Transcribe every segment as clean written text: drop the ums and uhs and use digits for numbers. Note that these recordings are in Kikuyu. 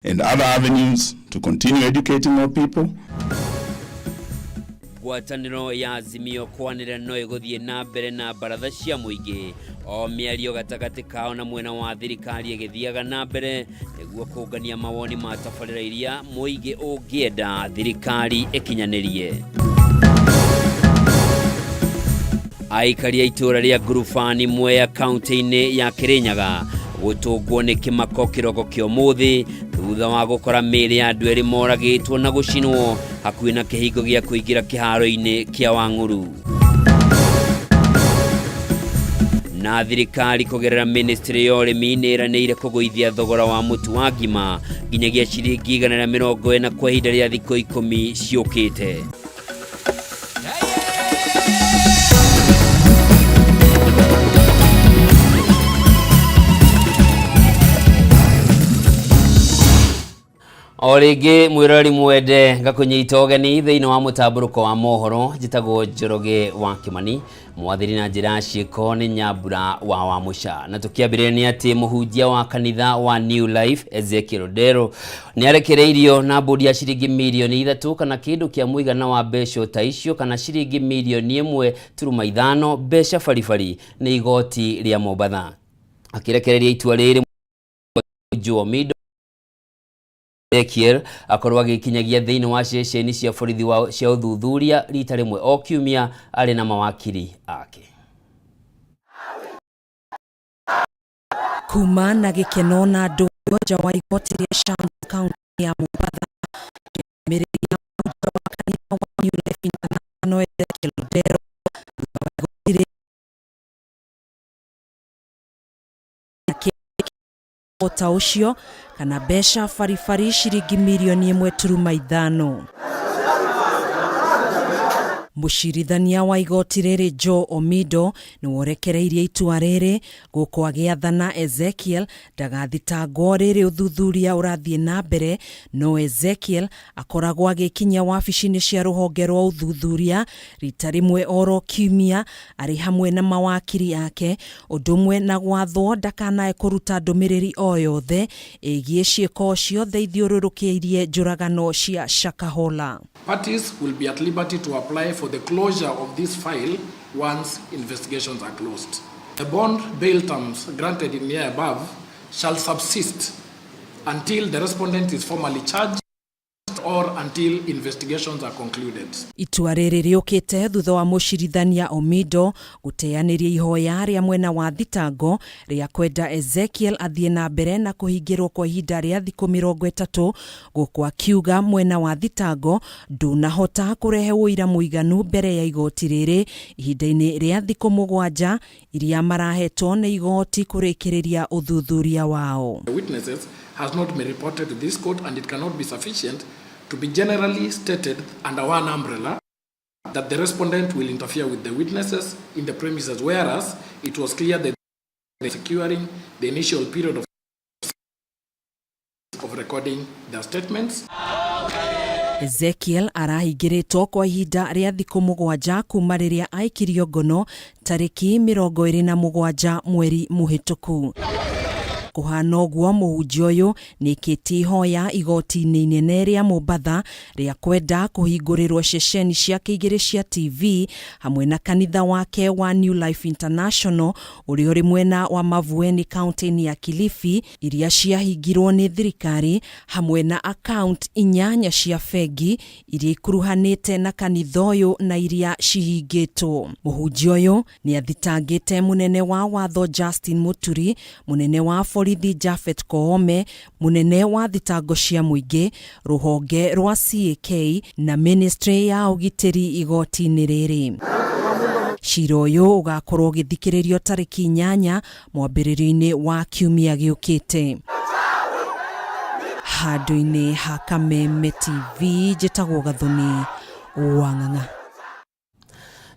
And other avenues to continue educating our people. Ngwatanĩro ya Azimio kwanĩrĩra no ĩgũthiĩ na mbere na baratha cia mũingĩ o mĩario gatagatĩ kao na mwena wa thirikari ĩgĩthiaga na mbere nĩguo kũngania mawoni ma tabarĩra iria mũingĩ ũngĩenda thirikari ĩkinyanĩrie. Aikari a itũũra rĩa Ngurubani Mwea kaunti-inĩ ya Kĩrĩnyaga gũtũngwo nĩ kĩmako kĩroko kĩa ũmũthĩ thutha wa gũkora mĩĩrĩ ya andũ erĩ moragĩtwo na gũcinwo hakuhĩ na kĩhingo gĩa kũingĩra kĩharo-inĩ kĩa Wang'uru. Na thirikari kũgerera ministry ya ũrĩmi nĩ ĩranĩire kũgũithia thogora wa mũtu wa ngima nginyagia ciringi 140 kwa ihinda rĩa thikũ 10 ciũkĩte. O rĩngĩ mwĩroreri mwende, ngakũnyita ũgeni thĩinĩ wa mũtambũrũko wa mohoro. Njĩtagwo Njoroge wa Kĩmani, mwathĩri na njĩra ya ciĩko nĩ Nyambura wa Wamũca. Na tũkĩambĩrĩria nĩ atĩ mũhunjia wa kanitha wa New Life Ezekiel Odero nĩ arekereirio na mbũndi ya ciringi mirioni 3 kana kĩndũ kĩa mũigana wa mbeca ta icio kana ciringi mirioni 1.5 mbeca baribari nĩ igoti rĩa Mombatha. Akĩrekereria itua rĩrĩ, Joe Omido Ezekiel akorwo agĩkinyagia thĩinĩ wa ceceni cia borithi cia ũthuthuria rita rĩmwe o kiumia arĩ na mawakiri ake. Kuma na gĩkeno na andũ nja wa igoti rĩa Shanzu kaunti ya Mombatha, ndũmĩrĩri ya mũhunjia wa kanitha wa New Life International Ezekiel Odero thutha wa igoti rĩrĩ ta ũcio kana mbeca baribari ciringi mirioni 1.5. Mũcirithania wa igoti rĩrĩ Joe Omido nĩworekereirie itua rĩrĩ gũkũ agĩathana Ezekiel ndagathitangwo rĩrĩ ũthuthuria ũrathiĩ na mbere. No Ezekiel akoragwo agĩkinyia wabici-inĩ cia rũhonge rwa ũthuthuria rita rĩmwe oro kiumia arĩ hamwe na mawakiri ake, ũndũ ũmwe na gwathwo ndakanae kũruta ndũmĩrĩri o yothe ĩgiĩ ciĩko ciothe ithiũrũrũkĩirie njũragano cia Shakahola. Parties will be at liberty to apply for the closure of this file once investigations are closed. The bond bail terms granted in the above shall subsist until the respondent is formally charged or until investigations are concluded. Itua rĩrĩ rĩũkĩte thutha wa mũcirithania Omido gũteanĩria ihoya rĩa mwena wa thitango rĩa kwenda Ezekiel athiĩ na mbere na kũhingĩrwo kwa ihinda rĩa thikũ 30, gũkũ akiuga mwena wa thitango ndũnahota kũrehe ũira mũiganu mbere ya igoti rĩrĩ ihinda-inĩ rĩa thikũ 7 iria marahetwo nĩ igoti kũrĩkĩrĩria ũthuthuria wao. The witnesses has not been reported to this court, and it cannot be sufficient to be generally stated under one umbrella that the respondent will interfere with the witnesses in the premises, whereas it was clear that securing the initial period of recording their statements. Ezekiel arahingĩrĩtwo kwa ihinda rĩa thikũ 7 kuma rĩrĩa aikirio ngono tarĩki 27 mweri mũhĩtũku. Kũhana ũguo, mũhunjia ũyũ nĩkĩtie ihoya igoti-inĩ inene rĩa Mombatha rĩa kwenda kũhingũrĩrwo ceceni ciake igĩrĩ cia TV hamwe na kanitha wake wa New Life International ũrĩa ũrĩ mwena wa Mavueni kaunti-inĩ ya Kilifi, iria ciahingirwo nĩ thirikari, hamwe na account 8 cia bengi iria ikuruhanĩte na kanitha ũyũ na iria cihingĩtwo. Mũhunjia ũyũ nĩ athitangĩte mũnene wa watho Justin Muturi, mũnene wa borithi Japhet Koome, mũnene wa thitango cia mũingĩ, rũhonge rwa CAK na ministry ya ũgitĩri igoti-inĩ rĩrĩ. Cira ũyũ ũgakorwo ũgĩthikĩrĩrio tarĩki 8 mwambĩrĩrio-inĩ wa kiumia gĩũkĩte. Handũ-inĩ ha Kameme TV, njĩtagwo Gathoni wa Ng'ang'a.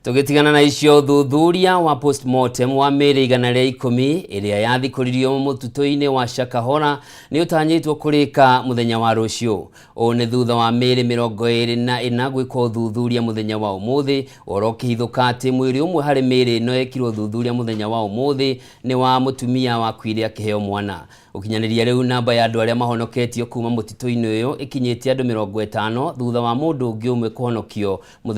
Tũgĩtigana na icio, ũthuthuria wa postmortem wa mĩĩrĩ 110 ĩrĩa yathikũririo mũtitũ-inĩ wa Shakahola nĩ ũtanyĩtwo kũrĩka mũthenya wa rũciũ. Ũũ nĩ thutha wa mĩĩrĩ 24 gwĩkwo ũthuthuria mũthenya wa ũmũthĩ, ũhoro ũkĩhithũka atĩ mwĩrĩ ũmwe harĩ mĩĩrĩ ĩno ĩkirwo ũthuthuria mũthenya wa ũmũthĩ nĩ wa mũtumia wakuire akĩheo mwana. Gũkinyanĩria rĩu, namba ya andũ arĩa mahonoketio kuma mũtitũ-inĩ ũyũ ĩkinyĩtie andũ 50 thutha wa mũndũ ũngĩ ũmwe kũhonokio mũthenya.